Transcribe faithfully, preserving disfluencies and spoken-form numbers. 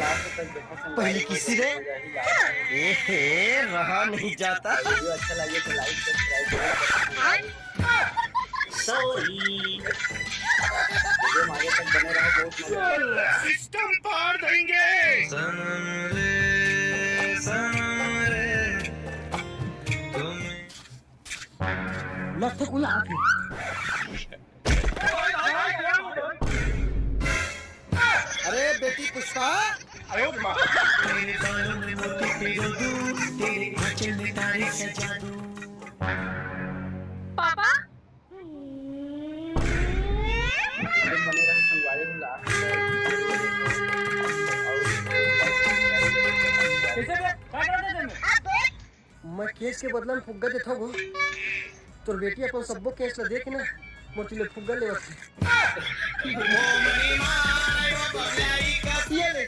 पहली किसी ने, ए हे, रहा नहीं जाता। Video अच्छा लगे तो like, subscribe जरूर करें। Sorry। Video में आगे तक बने रहो, बहुत मजा आएगा। System पार देंगे। सनम रे, सनम रे, तुम लगथे कोई आके। अरे बेटी पुष्पा। तेरे बालों में मोती पिरो दूं, तेरे आंचल में तारे सजा दूं। पापा। कैसे बे? क्या करत हे तेन? मैं केस के बदला में फुग्गा देथव गो। तोर बेटी अपन सब्बो केस ला देख ना, मोर तुले फुग्गा लेवत हे। ये ले।